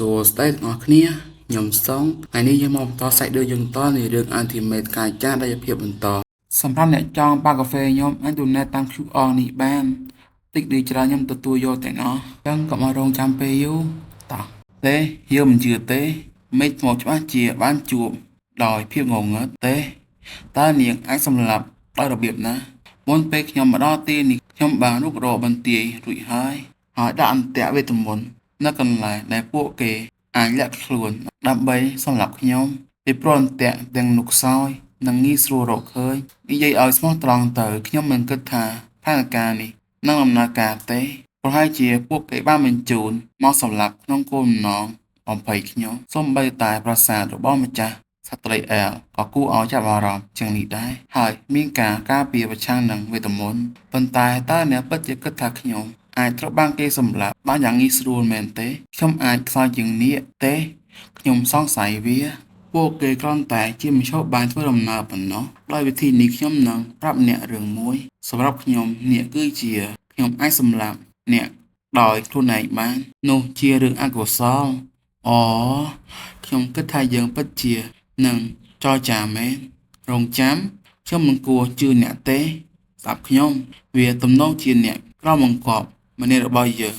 សួស្តីទាំងអស់គ្នាខ្ញុំសុងថ្ងៃនេះយើងមកបន្តសាច់រឿងយើងតនៃរឿង Ultimate ការចាស់ដែលភាពបន្តសម្រាប់អ្នកចង់បើកកាហ្វេខ្ញុំអាច donate តាម QR នេះបានតិចឬច្រើនខ្ញុំទទួលយកទាំងអស់អញ្ចឹងកុំឲ្យរងចាំពេលយូរតោះទេយើងមិនជឿទេមេឃមកច្បាស់ជាបានជួបដោយភាពងងឹតទេតើនាងអាចសម្លាប់ដោយរបៀបណាមុនពេលខ្ញុំមកដល់ទីនេះខ្ញុំបានរុករកបន្ទាយរួចហើយហើយដាក់អន្ទាក់វេទមន្តនៅកន្លែងដែលពួកគេអាចលាក់ខ្លួនដើម្បីសម្លាប់ខ្ញុំពីព្រោះអន្ទាក់ទាំងនោះខ្សោយនិងងាយស្រួលរកឃើញនិយាយឲ្យស្មោះត្រង់ទៅខ្ញុំមិនគិតថាផែនការនេះនឹងដំណើរការទេប្រហែលជាពួកគេបានបញ្ជូនមកសម្លាប់ក្នុងគោលបំណងបំភ័យខ្ញុំសូម្បីតែប្រាសាទរបស់ម្ចាស់ស្ត្រីអែលក៏គួរឲ្យចាប់អារម្មណ៍ជាងនេះដែរហើយមានការការពារប្រឆាំងនឹងវេទមន្តប៉ុន្តែតើអ្នកពិតជាគិតថាខ្ញុំអាចត្រូវបានគេសម្លាប់បានយ៉ាងងាយស្រួលមែនទេខ្ញុំអាចខ្សោយជាងនេះទេខ្ញុំសង្ស័យវាពួកគេគ្រាន់តែជាមធ្យោបាយធ្វើដំណើរប៉ុណ្ណោះដោយវិធីនេះខ្ញុំនឹងប្រាប់អ្នករឿងមួយសម្រាប់ខ្ញុំអ្នកគឺជាខ្ញុំអាចសម្លាប់អ្នកដោយខ្លួនឯងបាននោះជារឿងអកុសលអូខ្ញុំគិតថាយើងពិតជានឹងចរចាមែនរងចាំខ្ញុំមិនគួរជឿអ្នកទេស្ដាប់ខ្ញុំវាទំនងជាអ្នកក្រោមបង្គាប់ម្នាក់របស់យើង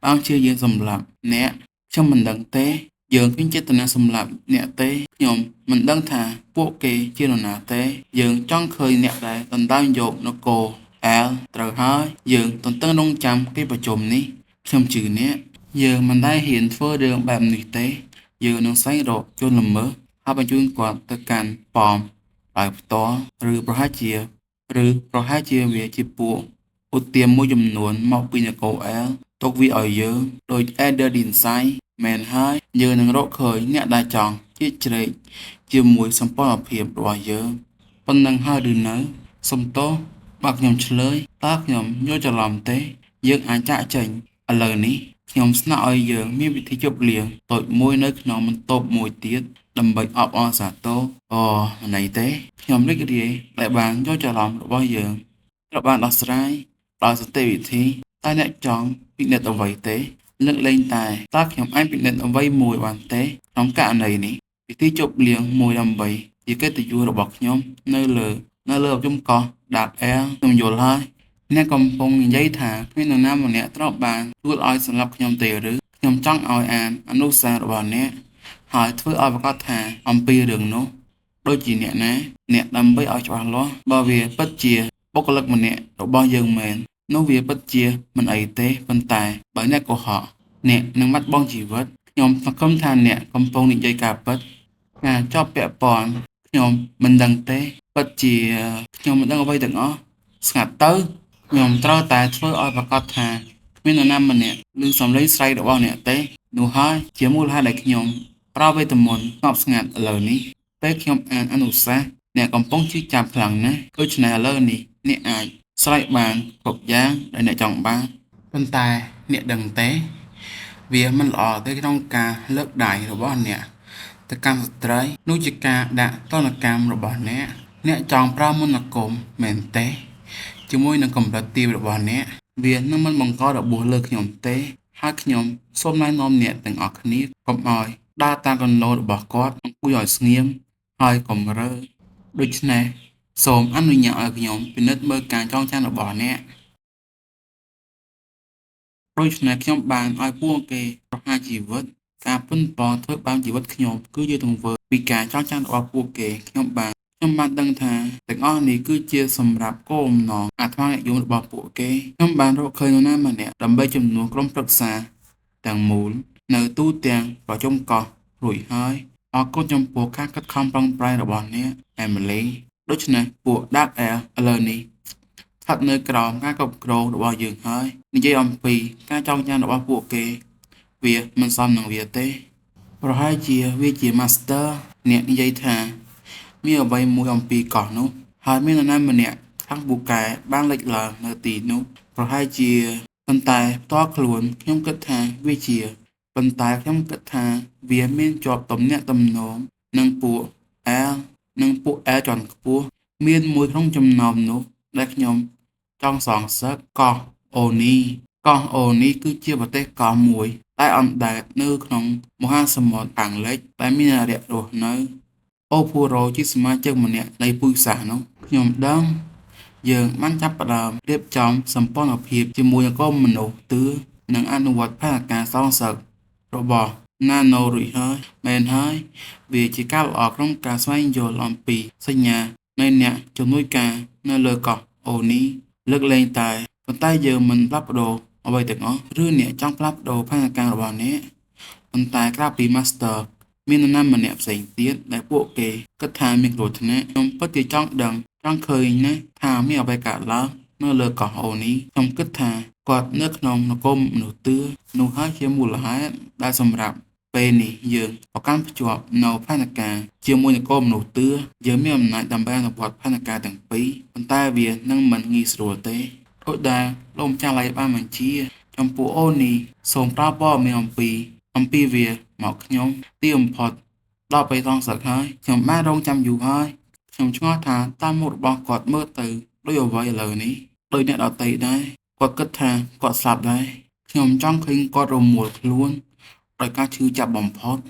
បានជាយើងសម្លាប់អ្នកខ្ញុំមិនដឹងទេយើងគ្មានចេតនាសម្លាប់អ្នកទេខ្ញុំមិនដឹងថាពួកគេជានរណាទេយើងចង់ឃើញអ្នកដែលដណ្ដើមយកនគរអែលត្រូវហើយយើងទន្ទឹងរង់ចាំកិច្ចប្រជុំនេះខ្ញុំជឿអ្នកយើងមិនដែលហ៊ានធ្វើរឿងបែបនេះទេយើងនឹងស្វែងរកជនល្មើសហើយបញ្ជូនគាត់ទៅកាន់ប៉មដោយផ្ទាល់ឬប្រហែលជាវាជាពួកឧទាមមួយចំនួនមកពីនគរអែលទុកវាឲ្យយើងដូច Elder Dinsai មែនហើយយើងនឹងរកឃើញអ្នកដែលចង់ជ្រៀតជ្រែកជាមួយសម្ព័ន្ធភាពរបស់យើងប៉ុណ្ណឹងហើយឬនៅសុំទោសបើខ្ញុំឆ្លើយតើខ្ញុំយល់ច្រឡំទេយើងអាចចាកចេញឥឡូវនេះខ្ញុំស្នើឲ្យយើងមានវិធីជប់លៀងតូចមួយនៅក្នុងបន្ទប់មួយទៀតដើម្បីអបអរសាទរអូមិនអីទេខ្ញុំរីករាយដែលបានយល់ច្រឡំរបស់យើងត្រូវបានដោះស្រាយដោយសន្តិវិធីតើអ្នកចង់ពិនិត្យអ្វីទេលើកលែងតែតើខ្ញុំអាចពិនិត្យអ្វីមួយបានទេក្នុងករណីនេះពិធីជប់លៀងមួយដើម្បីជាកិត្តិយសរបស់ខ្ញុំនៅលើប្រជុំកោះ Dark Air ខ្ញុំយល់ហើយអ្នកកំពុងនិយាយថាគ្មាននរណាម្នាក់ត្រូវបានជួលឲ្យសម្លាប់ខ្ញុំទេឬខ្ញុំចង់ឲ្យអានអនុសាសន៍របស់អ្នកហើយធ្វើឲ្យប្រាកដថាអំពីរឿងនោះដូចជាអ្នកណាអ្នកដើម្បីឲ្យច្បាស់លាស់បើវាពិតជាបុគ្គលិកម្នាក់របស់យើងមែននោះវាពិតជាមិនអីទេប៉ុន្តែបើអ្នកកុហកអ្នកនឹងបាត់បង់ជីវិតខ្ញុំសង្ឃឹមថាអ្នកកំពុងនិយាយការពិតការជាប់ពាក់ព័ន្ធខ្ញុំមិនដឹងទេពិតជាខ្ញុំមិនដឹងអ្វីទាំងអស់ស្ងាត់ទៅខ្ញុំត្រូវតែធ្វើឲ្យប្រាកដថាគ្មាននរណាម្នាក់ឮសំឡេងស្រែករបស់អ្នកទេនោះហើយជាមូលហេតុដែលខ្ញុំប្រើវេទមន្តស្ងប់ស្ងាត់ឥឡូវនេះពេលខ្ញុំអានអនុសាសន៍អ្នកកំពុងឈឺចាប់ខ្លាំងណាស់ដូច្នេះឥឡូវនេះអ្នកអាចស្រែកបានគ្រប់យ៉ាងដែលអ្នកចង់បានប៉ុន្តែអ្នកដឹងទេវាមិនល្អទេក្នុងការលើកដៃរបស់អ្នកទៅកាន់ស្ត្រីនោះជាការដាក់ទណ្ឌកម្មរបស់អ្នកអ្នកចង់ប្រើមន្តអាគមមែនទេជាមួយនឹងកម្រិតទាបរបស់អ្នកវានឹងមិនបង្ករបួសលើខ្ញុំទេហើយខ្ញុំសូមណែនាំអ្នកទាំងអស់គ្នាកុំឲ្យដើរតាមគន្លងរបស់គាត់អង្គុយឲ្យស្ងៀមហើយកុំរើដូច្នេះសូមអនុញ្ញាតឲ្យខ្ញុំពិនិត្យមើលការចងចាំរបស់អ្នកដូច្នេះខ្ញុំបានឲ្យពួកគេប្រហារជីវិតការប៉ុនប៉ងធ្វើបាបជីវិតខ្ញុំគឺជាទង្វើពីការចងចាំរបស់ពួកគេខ្ញុំបានដឹងថាទាំងអស់នេះគឺជាសម្រាប់គោលបំណងអាត្មានិយមរបស់ពួកគេខ្ញុំបានរកឃើញនរណាម្នាក់ដើម្បីជំនួសក្រុមប្រឹក្សាទាំងមូលនៅទូទាំងប្រជុំកោះរួចហើយអរគុណចំពោះការខិតខំប្រឹងប្រែងរបស់អ្នកអេមីលីដូច្នេះពួក Dark Air ឥឡូវនេះស្ថិតនៅក្រោមការគ្រប់គ្រងរបស់យើងហើយនិយាយអំពីការចងចាំរបស់ពួកគេវាមិនសមនឹងវាទេប្រហែលជាវាជា Master អ្នកនិយាយថាមានអ្វីមួយអំពីកោះនោះហើយមាននរណាម្នាក់ខាងពូកែបានលេចឡើងនៅទីនោះប្រហែលជាប៉ុន្តែផ្ទាល់ខ្លួនខ្ញុំគិតថាវាជាប៉ុន្តែខ្ញុំគិតថាវាមានជាប់ទំនាក់ទំនងនឹងពួកអែលនិងពួកអែលជាន់ខ្ពស់មានមួយក្នុងចំណោមនោះដែលខ្ញុំចង់សងសឹកកោះអូនីកោះអូនីគឺជាប្រទេសកោះមួយ ដែលអណ្តែតនៅក្នុងមហាសមុទ្រខាងលិចដែលមានអារក្សរស់នៅ អូភូរ៉ូជាសមាជិកម្នាក់នៃពូជសាសន៍នោះខ្ញុំដឹងយើងបានចាប់ផ្ដើមរៀបចំសម្ព័ន្ធភាពជាមួយនគរមនុស្សតឿនិងអនុវត្តផែនការសងសឹករបស់ណាណូរួចហើយមែនហើយវាជាការល្អក្នុងការស្វែងយល់អំពីសញ្ញានៃអ្នកជំនួយការនៅលើកោះអូនីលើកលែងតែប៉ុន្តែយើងមិនផ្លាស់ប្ដូរអ្វីទាំងអស់ឬអ្នកចង់ផ្លាស់ប្ដូរផែនការរបស់អ្នកប៉ុន្តែក្រៅពី Master មាននរណាម្នាក់ផ្សេងទៀតដែលពួកគេគិតថាមានគ្រោះថ្នាក់ខ្ញុំពិតជាចង់ដឹងចង់ឃើញណាស់ថាមានអ្វីកើតឡើងនៅលើកោះអូនីខ្ញុំគិតថាគាត់នៅក្នុងនគរមនុស្សតឿនោះហើយជាមូលហេតុដែលសម្រាប់ពេលនេះយើងប្រកាន់ភ្ជាប់នៅផែនការជាមួយនគរមនុស្សតឿយើងមានអំណាចដើម្បីអនុវត្តផែនការទាំងពីរប៉ុន្តែវានឹងមិនងាយស្រួលទេដូចដែលលោកម្ចាស់ឡៃបានបញ្ជាចំពោះអូនីសូមផ្ដល់ព័ត៌មានអំពីវាមកខ្ញុំទីបំផុតដល់ពេលសងសឹកហើយខ្ញុំបានរងចាំយូរហើយខ្ញុំឆ្ងល់ថាតាមមុខរបស់គាត់មើលទៅដូចអ្វីឥឡូវនេះដោយអ្នកដទៃដែរគាត់គិតថាគាត់ស្លាប់ដែរខ្ញុំចង់ឃើញគាត់រមួលខ្លួនដោយការឈឺចាប់បំផុត។